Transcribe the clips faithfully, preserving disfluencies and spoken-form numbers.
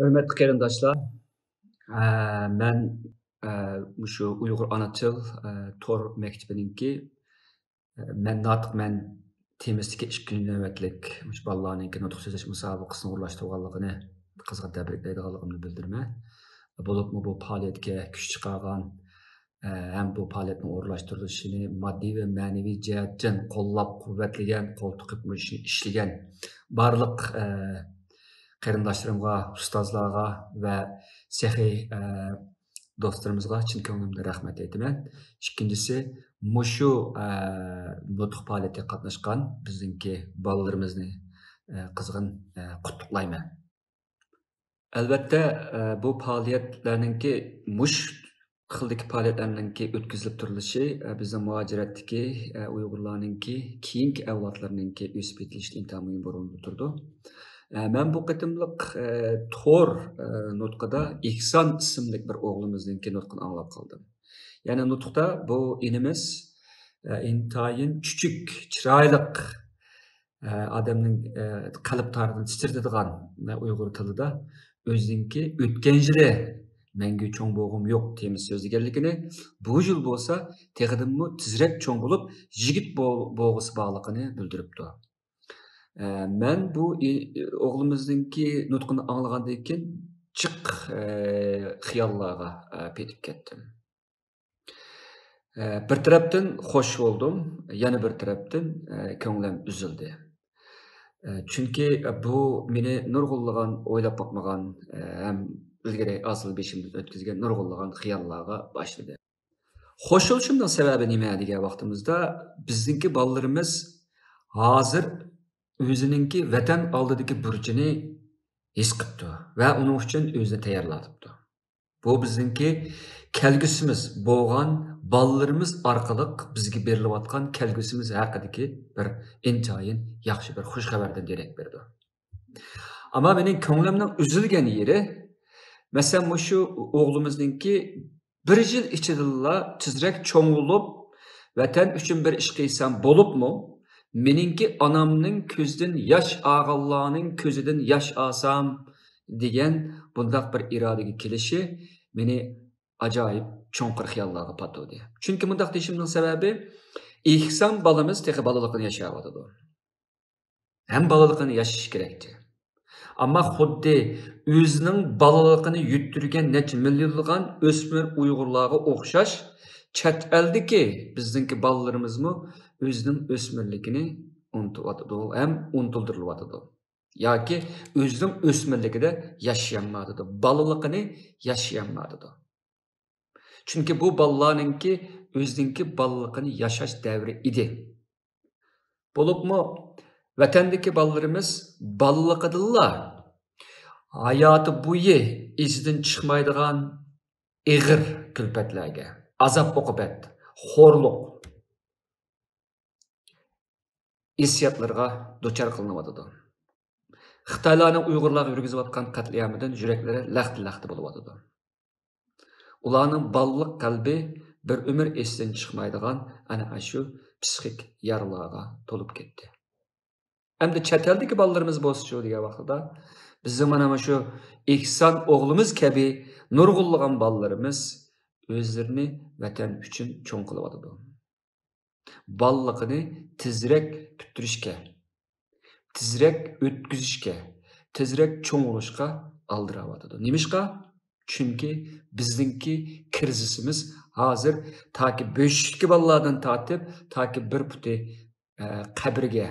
ھۆرمەتلىك قېرىنداشلار، ئە، مەن، ئە، مۇشۇ ئۇيغۇر ئانا تىل، ئە، تور مەكتىپىنىڭكى، ئە، مەن ناتىقمەن تېمىسىدىكى ئىككىنچى نۆۋەتلىك مۇشۇ بالىلارنىڭكى نۇتۇق سۆزلەش مۇسابىقىسىنى ئورۇنلاشتۇرغانلىقىنى قىزغىن تەبرىكلەيدىغانلىقىمنى بىلدۈرىمەن. بولۇپمۇ بۇ پائالىيەتكە كۈچ چىقارغان، ئە، ھەم بۇ پائالىيەتنىڭ ئورۇنلاشتۇرۇلۇشىنى ماددىي ۋە مەنىۋى جەھەتتىن قوللاپ-قۇۋۋەتلىگەن، قول تىقىپ مۇشۇ ئىشلىگەن بارلىق، ئە، قېرىنداشلىرىمغا، ئۇستازلارغا ۋە سېخىي، ئە، دوستلىرىمىزغا چىن كۆڭلۈمدىن رەھمەت ئېيتىمەن. ئىككىنچىسى، مۇشۇ، ئە، نۇتۇق پائالىيىتىگە قاتناشقان بىزنىڭكى بالىلىرىمىزنى، ئە، قىزغىن، ئە، قۇتلۇقلايمەن. ئەلۋەتتە، ئە، بۇ پائالىيەتلەرنىڭكى، مۇشۇ خىلدىكى پائالىيەتلەرنىڭكى ئۆتكۈزۈلۈپ تۇرۇلۇشى، ئە، بىزنىڭ مۇھاجىرەتتىكى، ئە، ئۇيغۇرلارنىڭكى كېيىنكى ئەۋلادلىرىنىڭكى ئۆسۈپ يېتىلىشىدە ئىنتايىن مۇھىم بىر ئورۇندا تۇرىدۇ. ئە، مەن بۇ قېتىملىق، ئە، تور، ئە، نۇتقىدا ئېھسان ئىسىملىك بىر ئوغلىمىزنىڭكى نۇتقىنى ئاڭلاپ قالدىم. يەنى نۇتۇقتا بۇ ئىنىمىز، ئە، ئىنتايىن چۈچۈك، چىرايلىق، ئە، ئادەمنىڭ، ئە، قەلب تارىنى تىترىتىدىغان، ئە، ئۇيغۇر تىلىدا ئۆزىنىڭكى ئۆتكەن يىلى مەڭگۈ چوڭ بولغۇم يوق تېمىسى سۆزلىگەنلىكىنى، بۇ يىل بولسا تېخىدىنمۇ تېزرەك چوڭ بولۇپ، يىگىت بول-، بولغۇسى بارلىقىنى بىلدۈرۈپتۇ. ئە، مەن بۇ ئى-، ئوغلىمىزنىڭكى نۇتقىنى ئاڭلىغاندىن كېيىن جىق، ئە، خىياللارغا، ئە، پېتىپ كەتتىم. ئە، بىر تەرەپتىن خوش بولدۇم، يەنە بىر تەرەپتىن، ئە، كۆڭلۈم ئۈزۈلدى. ئە، چۈنكى بۇ مېنى نۇرغۇنلىغان ئويلاپ باقمىغان، ئە، ھەم ئىلگىرى ئاسىل بېشىمدىن ئۆتكۈزگەن نۇرغۇنلىغان خىياللارغا باشلىدى. خوش بولۇشۇمنىڭ سەۋەبى نېمە دېگەن ۋاقتىمىزدا، بىزنىڭكى بالىلىرىمىز ھازىر ئۆزىنىڭكى ۋەتەن ئالدىدىكى بۇرچىنى ھېس قىپتۇ ۋە ئۇنىڭ ئۈچۈن ئۆزىنى تەييارلاۋاتىپتۇ. بۇ بىزنىڭكى كەلگۈسىمىز بولغان بالىلىرىمىز ئارقىلىق بىزگە بېرىلىۋاتقان كەلگۈسىمىز ھەققىدىكى بىر ئىنتايىن ياخشى بىر خۇش خەۋەردىن دېرەك بېرىدۇ. ئەمما مېنىڭ كۆڭلۈمنىڭ ئۈزۈلگەن يېرى، مەسىلەن، مۇشۇ ئوغلىمىزنىڭكى بىر يىل ئىچىدىلا تېزرەك چوڭ بولۇپ، ۋەتەن ئۈچۈن بىر ئىش قىلسام بولۇپمۇ، مېنىڭكى ئانامنىڭ كۆزىدىن ياش ئالغانلارنىڭ كۆزىدىن ياش ئالسام دېگەن بۇنداق بىر ئىرادىگە كېلىشى مېنى ئاجايىپ چوڭقۇر خىياللارغا پاتۇردى. چۈنكى مۇنداق دېيىشىمنىڭ سەۋەبى، ئېھسان بالىمىز تېخى بالىلىقىنى ياشاۋاتىدۇ. ھەم بالىلىقىنى ياشىشى كېرەكتى. ئەمما خۇددى ئۆزىنىڭ بالىلىقىنى يۈتتۈرگەن نەچچە مىليونلىغان ئۆسمۈر ئۇيغۇرلارغا ئوخشاش، چەت ئەلدىكى بىزنىڭكى بالىلىرىمىزمۇ ئۆزىنىڭ ئۆسمۈرلۈكىنى ئۇنتۇۋاتىدۇ ھەم ئۇنتۇلدۇرۇلۇۋاتىدۇ. ياكى ئۆزىنىڭ ئۆسمۈرلۈكىدە ياشىيالمايدۇ، بالىلىقىنى ياشىيالمايدۇ. چۈنكى بۇ بالىلارنىڭكى ئۆزىنىڭكى بالىلىقىنى ياشاش دەۋرى ئىدى. بولۇپمۇ ۋەتەندىكى بالىلىرىمىز بالىلىقىدىنلا ھاياتى بويى ئېسىدىن چىقمايدىغان ئېغىر كۈلپەتلەرگە، ئازاب-ئوقۇبەت، خورلۇق ھېسسىياتلىرىغا دۇچار قىلىنىۋاتىدۇ. خىتايلارنىڭ ئۇيغۇرلارغا يۈرگۈزۈۋاتقان قەتلىئامىدىن يۈرەكلىرى لەختە-لەختە بولۇۋاتىدۇ. ئۇلارنىڭ بالىلىق قەلبى بىر ئۆمۈر ئېسىدىن چىقمايدىغان ئەنە ئاشۇ پسىخىك يارىلارغا تولۇپ كەتتى. ئەمدى چەت ئەلدىكى بالىلىرىمىز بولسىچۇ دېگەن ۋاقتىدا، بىزنىڭ مانا مۇشۇ ئېھسان ئوغلىمىز كەبى نۇرغۇنلىغان بالىلىرىمىز ئۆزلىرىنى ۋەتەن ئۈچۈن چوڭ قىلىۋاتىدۇ. بالىلىقىنى تېزرەك پۈتتۈرۈشكە، تېزرەك ئۆتكۈزۈشكە، تېزرەك چوڭ بولۇشقا ئالدىراۋاتىدۇ. نېمىشقا؟ چۈنكى بىزنىڭكى كىرىزىسىمىز ھازىر تاكى بۆشۈكتىكى بالىلاردىن تارتىپ، تاكى بىر پۇتى، ئە، قەبرىگە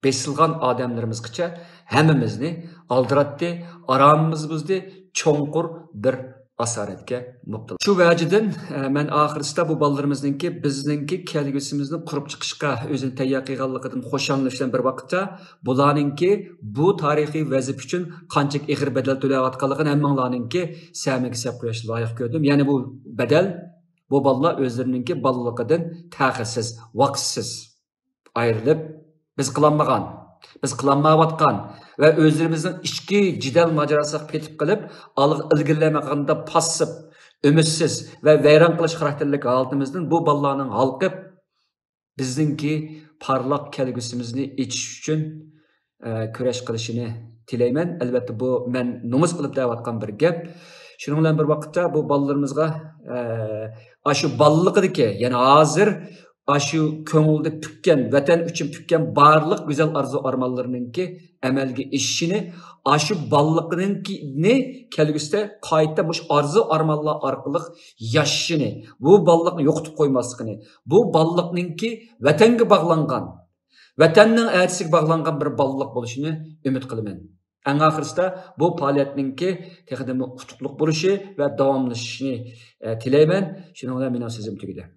بېسىلغان ئادەملىرىمىزغىچە ھەممىمىزنى ئالدىراتتى، ئارامىمىزنى بۇزدى، چوڭقۇر بىر ئاسارەتكە مۇپتىلا. شۇ ۋەجىدىن، ئە، مەن ئاخىرسىدا بۇ بالىلىرىمىزنىڭكى بىزنىڭكى كەلگۈسىمىزنى قۇرۇپ چىقىشقا ئۆزىنى تەييار قىلغانلىقىدىن خۇشاللىنىش بىلەن بىر ۋاقىتتا، بۇلارنىڭكى بۇ تارىخىي ۋەزىپە ئۈچۈن قانچىلىك ئېغىر بەدەل تۆلەۋاتقانلىقىنى ھەممىڭلارنىڭكى سەمىگە سەپ قويۇشنى لايىق كۆردۈم. يەنى بۇ بەدەل، بۇ بالىلار ئۆزلىرىنىڭكى بالىلىقىدىن تەخىرسىز، ۋاقىتسىز ئايرىلىپ، بىز قىلالمىغان، بىز قىلالمايۋاتقان ۋە ئۆزلىرىمىزنىڭ ئىچكى جېدەل ماجىراسىغا پېتىپ قېلىپ، ئالغا ئىلگىرىلەيمىغاندا پاسسىپ، ئۈمىدسىز ۋە ۋەيران قىلىش خاراكتېرلىك ھالىتىمىزدىن بۇ بالىلارنىڭ ھالقىپ، بىزنىڭكى پارلاق كەلگۈسىمىزنى ئېچىش ئۈچۈن، ئە، كۈرەش قىلىشىنى تىلەيمەن. ئەلۋەتتە، بۇ مەن نومۇس قىلىپ دەۋاتقان بىر گەپ. شۇنىڭ بىلەن بىر ۋاقىتتا بۇ بالىلىرىمىزغا، ئە، ئاشۇ بالىلىقىدىكى، يەنى ھازىر ئاشۇ كۆڭلىدە پۈككەن، ۋەتەن ئۈچۈن پۈككەن بارلىق گۈزەل ئارزۇ ئارمانلىرىنىڭكى ئەمەلگە ئېشىشىنى، ئاشۇ بالىلىقىنىڭكىنى كەلگۈسىدە قايتا مۇشۇ ئارزۇ ئارمانلار ئارقىلىق ياشىشىنى، بۇ بالىلىقنى يوقىتىپ قويماسلىقىنى، بۇ بالىلىقنىڭكى ۋەتەنگە باغلانغان، ۋەتەننىڭ ئەتىسىگە باغلانغان بىر بالىلىق بولۇشىنى ئۈمىد قىلىمەن. ئەڭ ئاخىرسىدا بۇ پائالىيەتنىڭكى تېخىدىنمۇ ئۇتۇقلۇق بولۇشى ۋە داۋاملىشىشىنى، ئە، تىلەيمەن. شۇنىڭ بىلەن مېنىڭ سۆزۈم تۈگىدى.